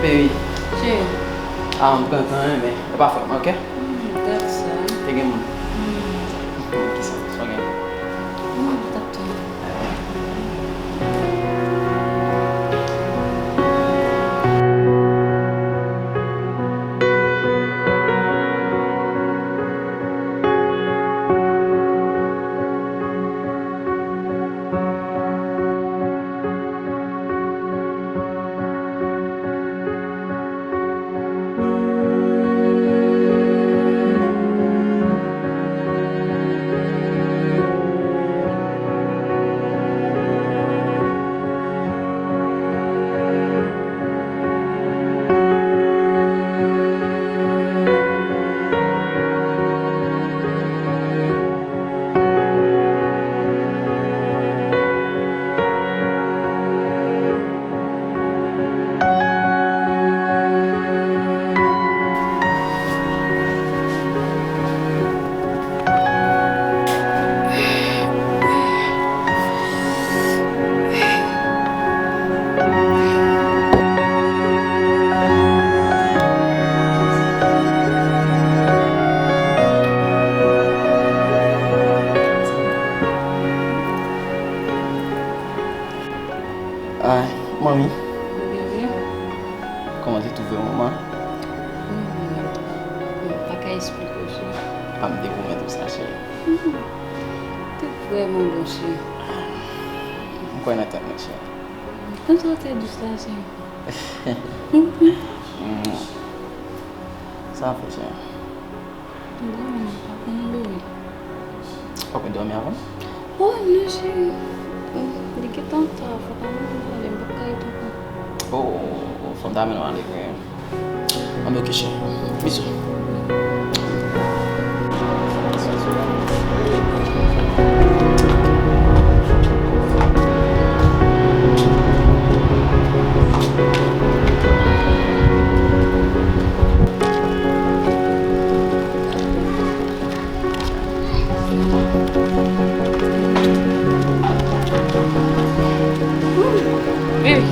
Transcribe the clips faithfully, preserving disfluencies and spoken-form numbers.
Baby. Cheri. Ah, m pran tan, men e pa fòt mwen, ok? Hmm, dat sa. Te gen moun. Hmm. Kisa? Sa w gen? Hmm, t ap tann. Ah, manmi. Bebe. Kòman te twouve w, manman? Mwen, mwen pa ka esplike w, cheri. Pa m te pwomèt ou sa, cheri. Te vrèman bon, cheri. M kwè nan tèt mwen, cheri. Kòmsi w te dous la, cheri. Mm. Sa fè, cheri. Mwen pa konnen, bebe. Ou konn dòmi avan? Oh, non, cheri. Li gentan ta, fòk mwen ale, m pap ka ret ankò. Oh, oh, oh, oh, fò m ta mennen w ale vre. Anben, ok, cheri. Bizou. Baby.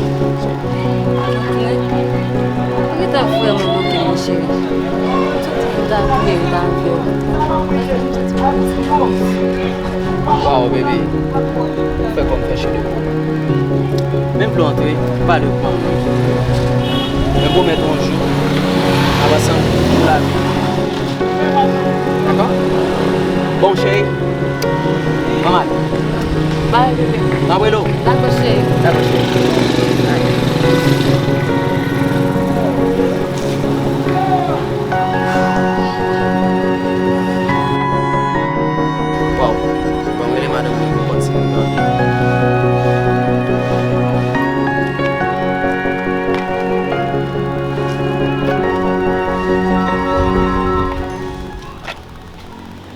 Ou gentan vrèman manke mwen, cheri. Tout moun ta vle, ta vle. Waw, baby. Ou fè kò m fè chede pou ou. Menm vle antre, pale pou mwen. Men pwomèt yon jou, n ap ansanm pou lavi. Dakò? Bon, cheri. Manman. Bye, bebe. M ap rele w. Dakò, cheri. Dakò, cheri. Waw. Bon, rele madanm mwen pou konn si mwen tande.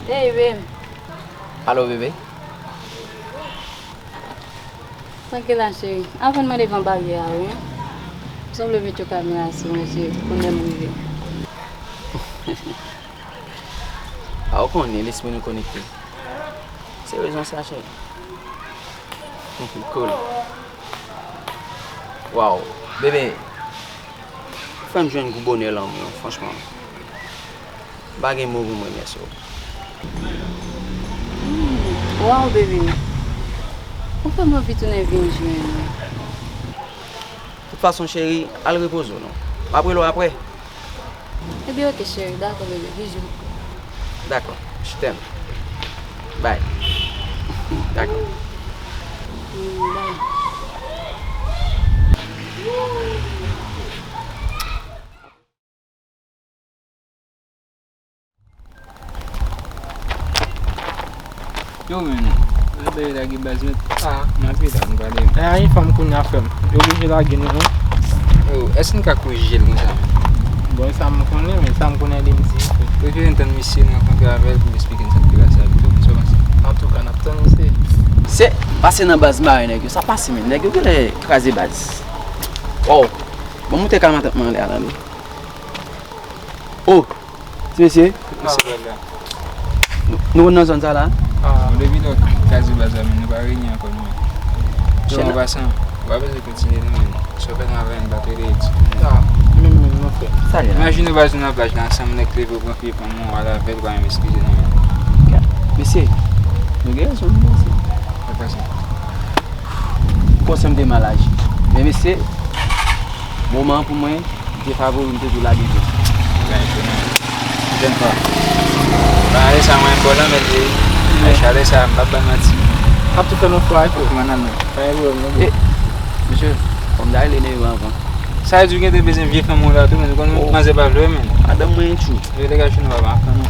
Hey, babe. Alo, bebe. Tranquila, cheri. Avan m ale van baryè a, wi. Sanble met yon kamera sou mwen, cheri, pou konnen m rive. A, ou konnen, lespri nou konekte. Se rezon sa, cheri. Cool. Waw, bebe, ou fè m jwenn gwo bonè lanmou an, franchman. M pa gen mo pou m remèsye w. Waw, bebe. Ou fè m anvi tounen vin jwenn ou. Tout fason, cheri, al repoze w non. M ap rele w apre. Ebyen, ok, cheri, dakò, bebe. Bizou. Dakò, je t'aime. Bye. Dakò. Mm, bye. Yo, men, lè bagay lage baz, men, ah, m ap rete la, m prale. E, ayen fanm kounye a, frè m. Yo oblije lage nou, non? Yo, èske n ka korije l konsa? Bon, e sa m konnen, men sa m konnen li m di. Prefere n tann misye, n rankontre avè l pou l esplike n sa k te pase avè l tou, sa w panse? Antouka, n ap tann misye. Se pase nan baz mare nèg yo, sa pase, men nèg yo genlè kraze baz. Waw, ban m moute ka matant mwen anlè a, tande. Oh, ti mesye. Nou, nou konn nan zòn sa la? Ah. Bon, depi lè w kraze baz la, men nou pa reyini ankò, non, men. Yo, an pasan, w pa bezwen kontinye, non, men. Sa w fè nan avè n pa tou reyini. Ah, menm, menm, non, frè. Sa li la? Imajine w baz nou nan plaj la, ansanm nèg leve, w pran pye panm ou, w al avè l, w pa menm eskize, non, men. Mesye, nou gen rezon, mesye. Sa pase. Konsèy m te mal aji. Men mesye, moman an pou mwen, m te favori, m te tou lage jwe. Ben, jwe nan jèn pa. Ba, ale sa mwen bò nan mèt li. Men chale sa, m p ap bay manti. Ap tou fè nou fwa, frè. Kòmandan nou. Pa gen pwoblèm, non. E, mesye, fò m ta rele Nero anvan. Sa vle di w gen te bezwen vye fanm ou la tou, men ou konn manzè pa vle, men. Madanm mwen tjou. Yo degaj nou pa ba anfan nou.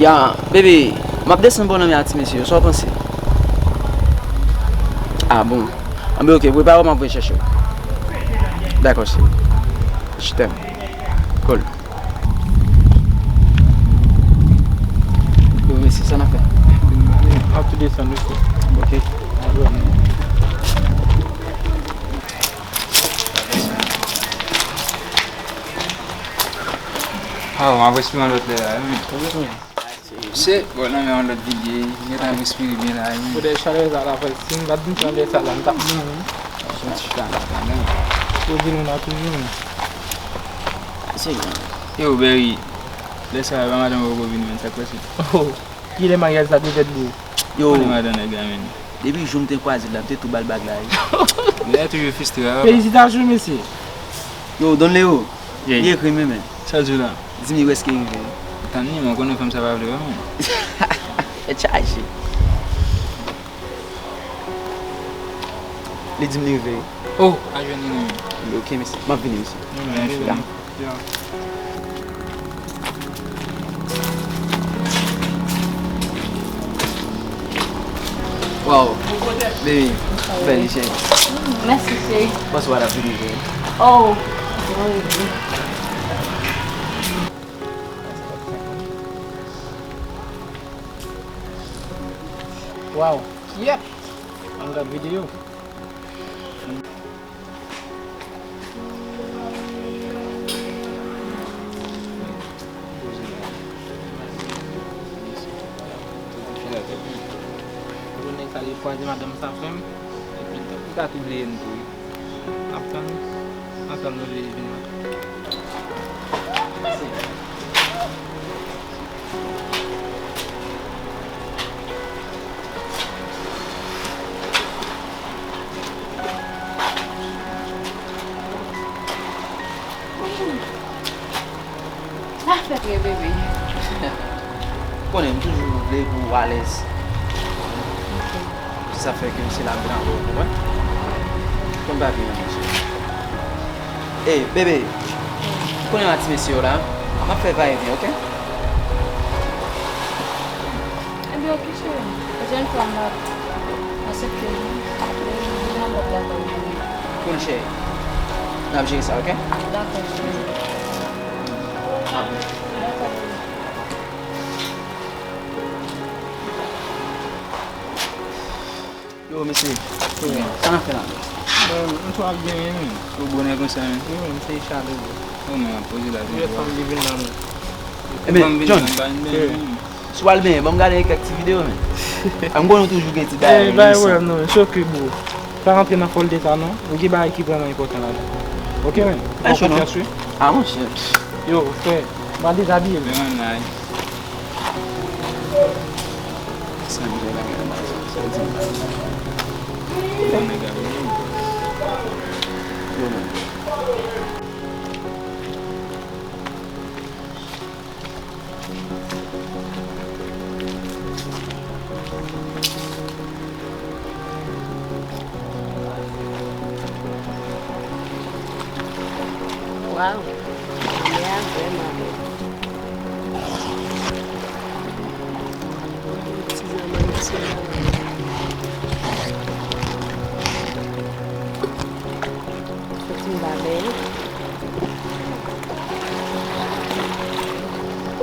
Ya, bebe, m ap desann bò nan men a ti mesye yo, sa w panse? Ah bon. Anben, ok, prepare w, m ap voye chèche w. Dakò, cheri. Je t'aime. Cool. Yo, mesye, sa n ap fè? M ap tou desann, mesye. Ok. Ah, w ap respire yon lòt lè la, wi. Se, bon, nan men yon lòt vil ye, gentan respire byen la, wi. Poutèt chalè sa la, frè, si m pa t vin chalè sa la, m t ap mouri. Yon ti chalè kanmenm. Poze nou la toujou, men. Yo, Berry, lè sa la, madanm ou poko vini, men, sa k pase? Oh, kilè maryaj sa te fèt, bro? Yo. Konnen madanm nèg la, men. Depi jou m te kwaze l la, m te tou ba l bag la, wi. Nèg la toujou fristre, papa. Felisitasyon, mesye. Yo, Don Leo, li ekri m, men. Sa l di w la? Di m li prèske rive. Tann li, men, ou konnen fanm sa pa vle wè, men. Tèt chaje. Li di m li rive. Oh, a jwenn li, men. Ok, mesye. M ap vini, mesye. Ya. Wow, baby, bèl cheri. Mèsi, cheri. Bonswa, la vini, cheri. Oh, Bondye. Wow, yep. Ann gad videyo. Jounen sa li kwaze madanm sa frè m, epi li ka tou bliye n tou wi. Ap tann ansanm nou vini vin la. Sa fèt wi bebe. Konnen m toujou vle pou w alèz. Ok. Se sa fè ke m se la m vin avè w, konprann? Konn pa vin nan mesye. Ey, bebe, konnen la ti mesye yo la, m ap fè va e vyen, ok? Ebyen, ok, cheri. Jèn fanm la, aksepte wi. Li nan lòt la, kòm li ye. Cool, cheri. N ap jere sa, ok? Dakò, cheri. Dakò. Yo, mesye, sa n ap fè la? Bon, m twò ap byen, men. Ou bonè konsa, men? Wi, men, m se Richard, wi. Ou men, ap poze la, wi, fanm ki vin la, men. Ebyen, John, si w al benyen, ban m gade kèk ti videyo, men. A, m konnen w toujou gen ti bagay, men, sa. Bay pwoblèm, non, men, se ok, bro. Pa rantre nan fòlte sa, non. Ou gen bagay ki vrèman enpòtan ladan. Ok, men. Fè konfyans, wi. A, monchè. Yo, frè, m al dezabiye, men. Sa m gen la, men, sa di. Yo, men. Waw, anmè a vrèman bèl. Ti zanmann ti la. Fòk m pa bèl.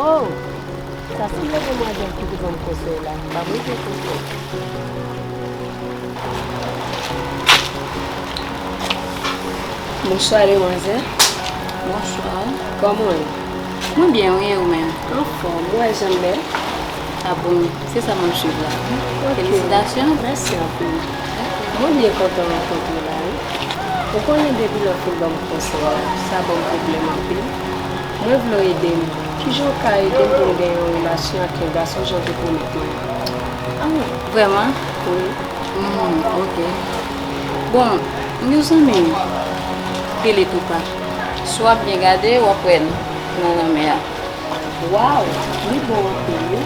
Oh! Sa sanble demwazèl ki te ban m konsèy la. M pa bezwen konsèy. Bonswa, demwazèl. Bonswa. Kòman w ye? Mwen byen, wi, e ou menm? Anfòm, ou wè jan m bèl? A bon, se sa m ap swiv la. Ok. Felisitasyon. Mèsi anpil. Mwen byen kontan rankontre w la, wi. Ou konnen depi lè w fin ban m konsèy la, sa ban m pwoblèm anpil. Mwen vle w ede m. Kijan w ka ede m pou m gen yon relasyon ak yon gason jan w te pwomèt mwen an? Ah, vrèman? Wi. Hmm, ok. Bon, m gen yon zanmi m rele Toupak. Si w ap byen gade, w ap wè l nan lanmè a. Waw, li bon anpil wi.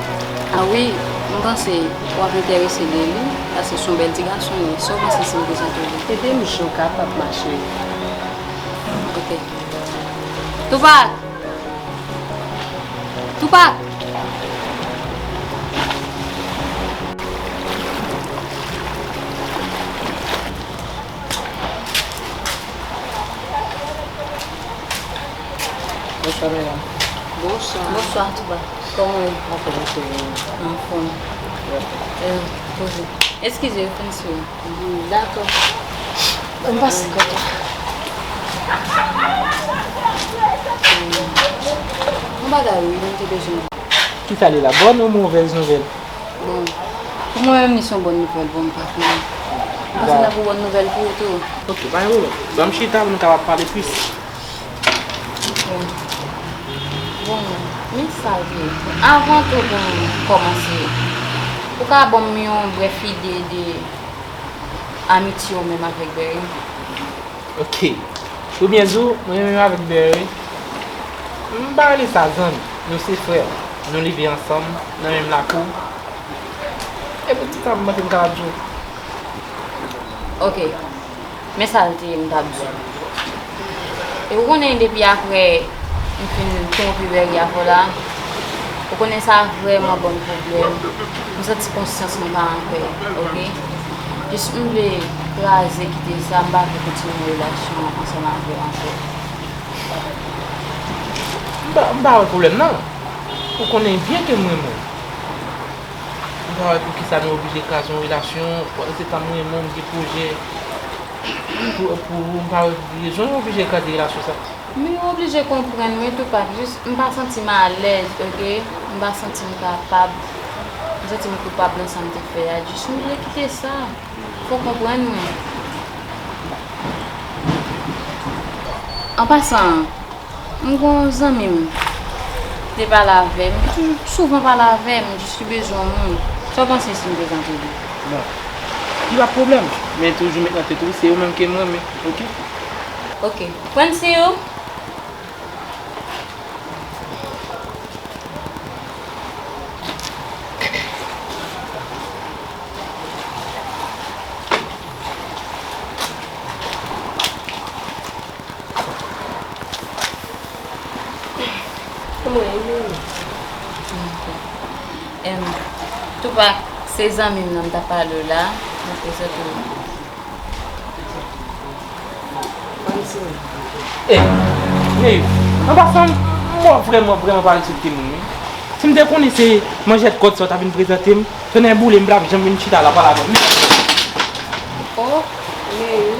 Ah wi, m panse w ap enterese de li, paske se yon bèl ti gason li ye. Sa w panse si m prezante w li? Ede m jan w kapab, ma cheri. Ok. Toupak! Toupak! Bonswa, medam. Bonswa. Bonswa, Toupak. Kòman w ye? Anfòm, mèsi. Anfòm. Wi. Eh, poze. Eskize, yo fin sou. Mm, dakò. Ban m pase kote. Mm. Yon bagay, wi, mwen te bezwen. Ki sa li la? Bòn ou movèz nouvèl? Bon, pou mwen menm, li se yon bòn nouvèl, bon, m pa konnen. M panse n ap yon bòn nouvèl pou ou tou. Ok, pa gen pwoblèm. Ban m chita pou nou kapab pale plis. Ok. Bon, men sa l ye. Avan tou pou m kòmanse, ou ka ban m yon brèf ide de amitye w menm avèk Berry? Ok. Pou byen di w, mwen menm avèk Berry, m pa rele sa zanmi. Nou se frè. Nou leve ansanm, nan menm lakou. E pou ti sa, m panse m kapab di w. Ok. Men sa l te ye m t ap di w. E ou konnen depi apre m fin twonpe Berry avè w la, ou konnen sa vrèman ban m pwoblèm. M santi konsyans mwen pa anpè, ok? Jis m vle kraze kite sa, m pa vle kontinye relasyon an ansanm avè w ankò. M pa, m pa wè pwoblèm nan. Ou konnen byen ke m renmen w. M pa wè poukisa nou oblije kraze yon relasyon, se tann mwen menm, m gen pwojè pou, pou ou, m pa wè rezon nou oblije kraze relasyon sa. Men ou oblije konprann mwen tou, Pap, jis m pa santi m alèz, ok? M pa santi m kapab. M santi m koupab nan sa m te fè a. Jis m vle kite sa. Fò w konprann mwen. An pasan, m gon zanmi m te pale avè m, li toujou souvan pale avè m, jis li bezwen yon moun. Sa w panse si m prezante li? Bon, li pa pwoblèm, men toujou met nan tèt ou, se ou menm ke m renmen, ok? Ok. Pran si ou. Kòman w ye, Mimi? Em, Toupak, se zanmi m nan m t ap pale w la, mwen prezante w. Ey, Meyou, an pasan, m wè w vrèman, vrèman pa respekte moun, wi. Si m te konnen se manjèt kòd sa w t ap vin prezante m, tonnè boule m, m pa t ap janm vin chita la pale avè w. Oh, Meyou,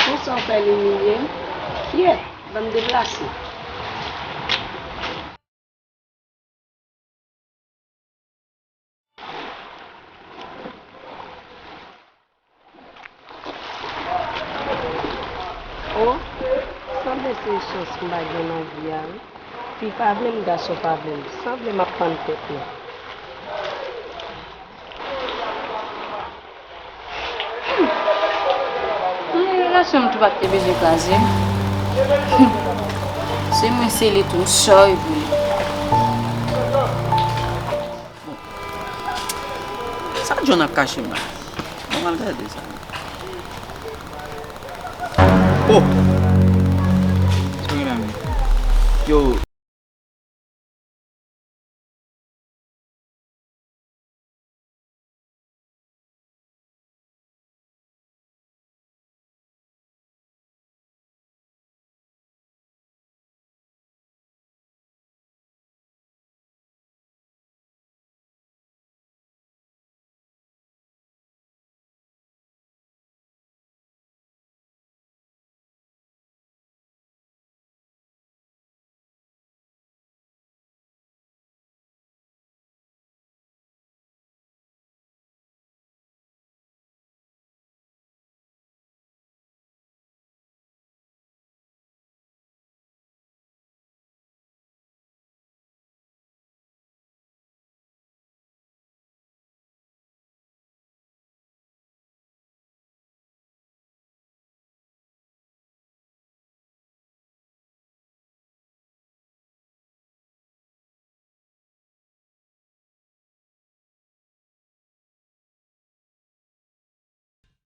konsa w fè l imilye m? Kyèt, ban m deplase. Oh, sanble se chans m pa gen nan vi a, wi. Fi pa vle m, gason pa vle m. Sanble m ap pann tèt mwen. Hmm, relasyon m tou pa t te bezwen kraze. Se mwen sele tou, m sòy vre. Sa John ap kache m la? Bon, m al gade sa. Oh! Yo,